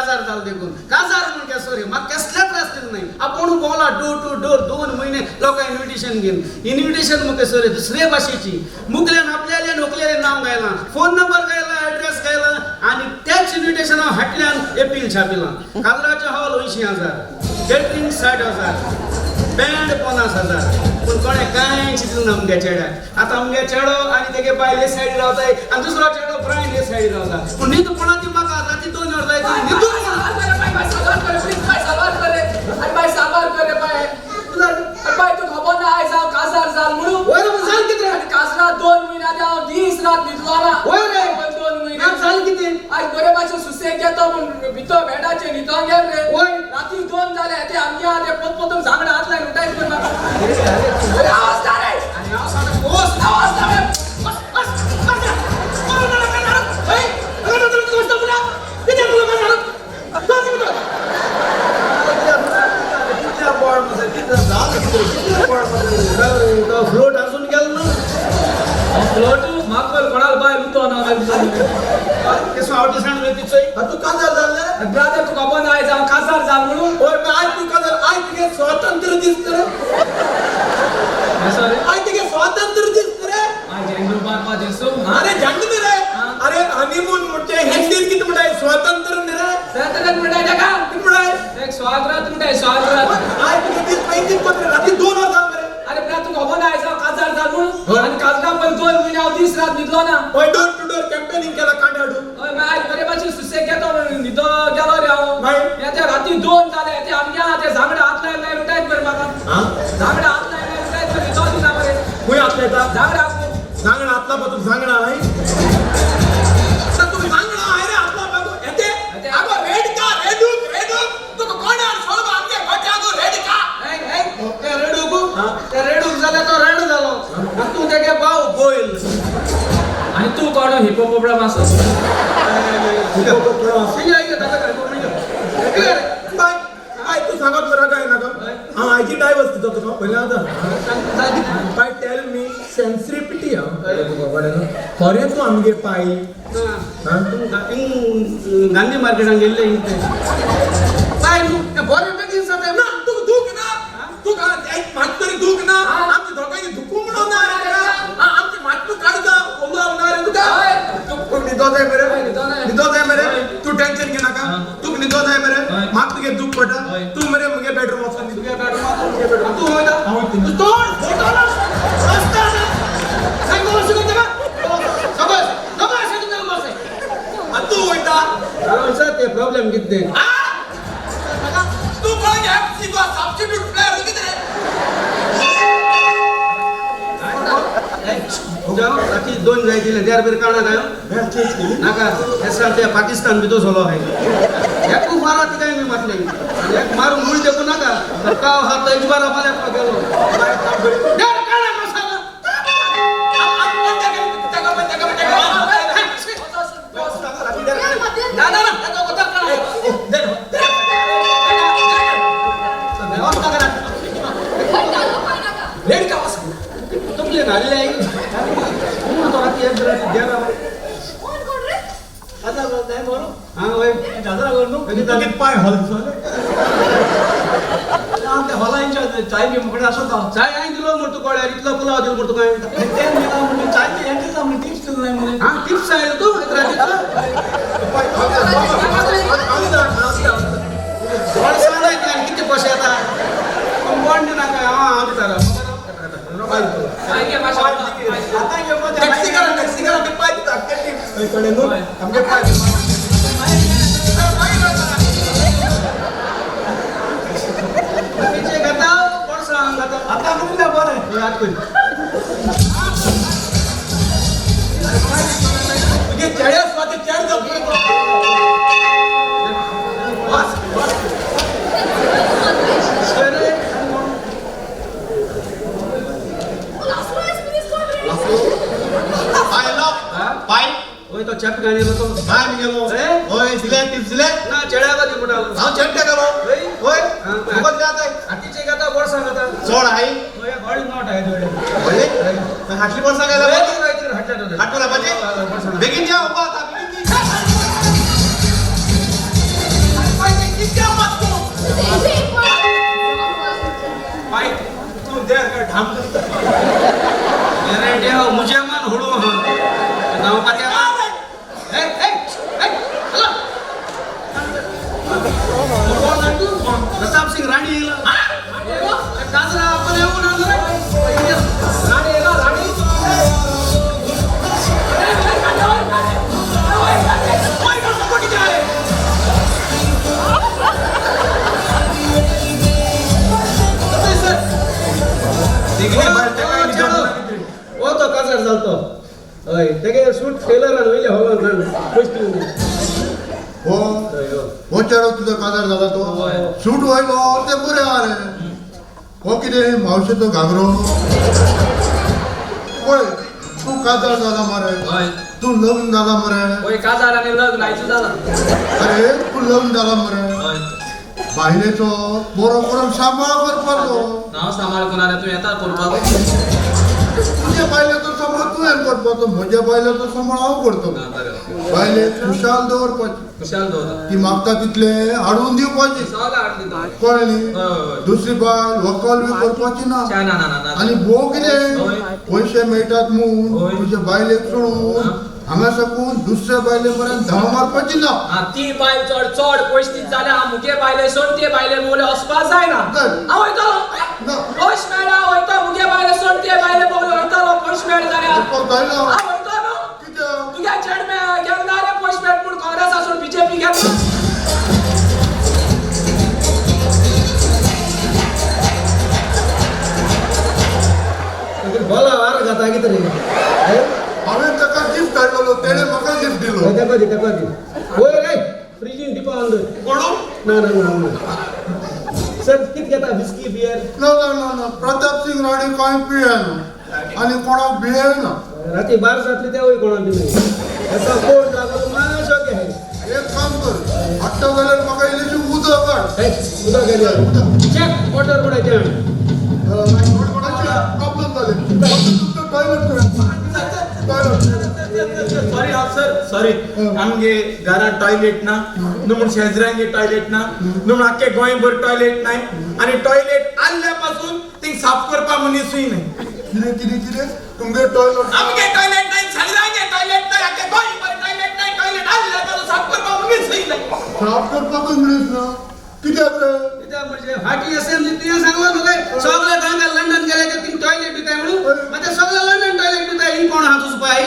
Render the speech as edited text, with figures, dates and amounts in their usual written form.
काजार जाल देखून काजार म्हूण केसो रे म्हाका कसले त्रास दिले नाही. आपूण भोंवला डोर टू डोर 2 महिने लोकां इन्विटेशन घेवन इन्विटेशन मुखे सर दुसरे भाशेची मुकल्यान आपल्याले नोकल्याले नांव गायलां फोन नंबर गायला एड्रेस गायला आनी त्याच इन्विटेशना हाटल्यान एपील छापिलां. काजराचें hall 80,000 catering 60,000 band 50,000. पूण कोणें कांय चिंतलें ना आमगे चेड्याक. आतां आमगे चेडो आनी तेगे बायल हे सायडी रावताय आनी दुसरो चेडो ब्रायन हे सायडी रावता. पूण न्हीद कोणा ती म्हाका राती 2 वर जाय न्हिदून फ्लोट अजून गेलो ना. फ्लोट म्हाका कोणाला बायल उतो ना. केसो आवटी सांगले तिचोय तू काजार जाल्ले ब्रादर तुका खबर ना आयज हांव काजार जाल म्हणून. होय आयज तू काजार आयज तुगे स्वातंत्र्य दीस रे. आयज तुगे स्वातंत्र्य दीस रे. झेंडू बारपा दिसू. अरे झेंडू न्ही रे. अरे हनीमून म्हणजे हिंदीत कितें म्हणटाय स्वातंत्र्य न्ही रे. स्वातंत्र्य म्हणटाय तेका कितें म्हणटाय एक स्वागत म्हणटाय स्वागत. आयज तुगे दीस पयलीं पत्र राती 2 वरां मरे. अरे ब्रा तुका खबर ना आयज हांव काजार जाल म्हणून आनी काजरा पयलीं 2 म्हयने हांव दीस रात न्हिदलो ना. हय डोर टू डोर कॅम्पेनिंग केला कांडे हाडून. हय मागीर आयज बरे भाशेन सुसेग घेतो म्हणून न्हिदो गेलो रे हांव. ते राती 2 जाले ते आमगे आहा ते झांगडे हात लायले लायले उठायत मरे म्हाका. झांगडे हात लायले लायले उठायत मरे न्हिदो दिना मरे. खंय हात लायता? झांगडे हात. झांगडा हात लावपा तुका झांगडा हाय. तुका झांगडा हाय रे हात लावपा येते. आगो रेड का रेडूक रेडूक तुका कोण हाड सोडबा आमगे गोटे आगो रेड का. ते रेडूक ते रेडूक जाल्यार तो रेड जालो आनी तूं तेगे भाव गोयल. आनी तूं कोण हिपोपोपडा मासो. बाय तूं सांगत बरो काय नाका. हांव आयची डायवर्स दिता तुका पयलीं आतां. बाय टेल मी सेन्सिटिविटी आं खरें तूं आमगे पाय. गांधी मार्केटान गेल्ले पाय न्हू बरें बेगीन जाता ना तुका दूख ना तुका मात तरी दूख ना आमच्या दोगांयची दुखू म्हणून ना रे तुका. आमची मातू काडता उलोवप ना रे तुका. तुका न्हिदो जाय मरे न्हिदो जाय मरे. तूं टेन्शन घेनाका तुका न्हिदो जाय मरे. म्हाका तुगे दूख पडटा तूं मरे मुगे बेडरूम वचोन न्हिद. तुगे बेडरूम तूं वयता तूं तोड फोटो ना रस्ता ना सांगो वचूं तुका सगळें सगळें तुगे बसे आनी तूं वयता. हांव ते प्रॉब्लेम कितें तूं कोण एफसी गोवा सबस्टिट्यूट प्लेयर कितें रे. जाओ राती 2 जाय दिले देर बेर काणा काय नाका हे ते पाकिस्तान भितर सोलो आहे एकू फारा तिका मी मातले एक मारून मुळ देखू नाका काव हात इजबारा मला गेलो देर काणा मसाला. ना ना ना तुमले घाल्ले आई कोण तो राती एक राती देरा हां वय पाय हॉल दिसले चाय हांवें दिलो म्हण तुका कळ्यार इतलो पुलाव दिलो म्हण तुका हांवें. हां टिप्स आयलो तूं एक रातीचो आनी कितें कशें येता कोण दिनाका हांव हांव दिता. टॅक्सी करा टॅक्सी करा पाय दिता कडे न्हू आमगे पाय पिछे घेता कोण घेता आतां आमकां बरें याद कर तुगे चेड्या स्वाती चेड जावं बस बस. वय तो चेप गाणी तो बाय मी गेलो. होय दिले टिप्स दिले ना चेड्या का दी म्हणटालो हांव चेड्या गेलो. होय तुका दिले आतां हातीचे घेता बोरसां घेता चड हाय होय व्हडली not आहे जोडे व्हडली हाटली बोरसां गेला हाटल्या हाटल्या बाजी बेगीन या उबा आता बेगीन. अरे देव मुझे मन हुडू हा धांवपाचें. ए ए ए चला. कोण जाण तूं? प्रताप सिंग राणी येयला. काजरा आपण येऊ ना रे. राणी येयला, राणी. ओय, नको किती आले? हो तो काजार जालतो. हय तेगे सूट टेलरान वयले हॉलान जाण पयशे दिवन. हो. हय हो. हो चेडो तुजो काजार जाला तो सूट वयलो ते बरें आहा रे. हो कितें मावशेचो घागरो. पळय तूं काजार जाला मरे, तूं लग्न जाला मरे. वय काजार आनी लग्न आयचो जाला. अरे तूं लग्न जाला मरे, बायलेचो बरो करून सांबाळ करपाचो. हांव सांबाळ कोण तूं येता पळोवपाक. तुज्या बायलेचो सांबाळ तुवें करपाचो, म्हज्या बायलेचो सांबाळ हांव करतलो. बायलेक खुशाल दवरपाची, खुशाल दवरता. ती मागता तितले हाडून दिवपाची. सगळें हाडून दिता. कळ्ळें न्ही? दुसरी बायल व्हंकल बी करपाची ना. ना ना ना. आनी भोव कितें पयशे मेळटात म्हूण तुज्या बायलेक सोडून हांगा साकून दुसऱ्या बायले पर्यंत धांव मारपाची ना. ती बायल चड चड पयशे दित जाल्यार मुगे बायले सोड ते बायले मोगले वचपा जायना. हांव वयतलो पयशे मेळ्ळ्या वयतो. मुगे बायले सोड ते बायले मोगले वयतलो पयशे मेळ्ळे जाल्यार. हांव वयतो न्हू. तुगे चेडमे गेले ना रे पयशे मेळट म्हूण काँग्रेस आसून बीजेपी गेलो. बोला वार खाता कितें रे? हांवें ताका गिफ्ट हाडलेलो, तेणें म्हाका गिफ्ट दिलो. तेका दी तेका दी. वय रे फ्रिजीन दिपा अंदर. कोणू? ना ना ना ना. सर कित घेता विस्की बियर? ना ना ना ना, प्रताप सिंग राणे कांय पियेना आनी कोणाक भियेना. राती बार जातली तेवूय कोणाक बी न्हय. येता कोण लागलो मातशें घे. एक काम कर, हाडटा जाल्यार म्हाका इल्लेशें उदक हाड. उदक घेतलें. चॅक वॉटर पडायचें. प्रॉब्लम जाले. Toilet toilet. सॉरी हा सर, सॉरी. आमगे घरात टॉयलेट ना न्हू म्हूण शेजऱ्यांगे टॉयलेट ना न्हू म्हूण आख्खे गोंयभर टॉयलेट नाय. आनी टॉयलेट आसल्या पासून ती साफ करपा मनीसूय न्हय. कितें कितें कितें तुमगे टॉयलेट? आमगे टॉयलेट नाय, शेजऱ्यांगे टॉयलेट नाय, आख्खे गोंयभर टॉयलेट नाय. टॉयलेट आसल्या पासून साफ करपा मनीसूय न्हय. साफ करपाकूच मनीस ना कित्याक रे? कित्याक म्हणजे फाटी असेंब्ली तुवें सांगलो न्हू रे सगळे गोंयकार लंडन गेले ते थिंग टॉयलेट दिताय म्हणून. मागीर सगळे लंडन टॉयलेट दिताय. हिंग कोण आहा तुजो पाय?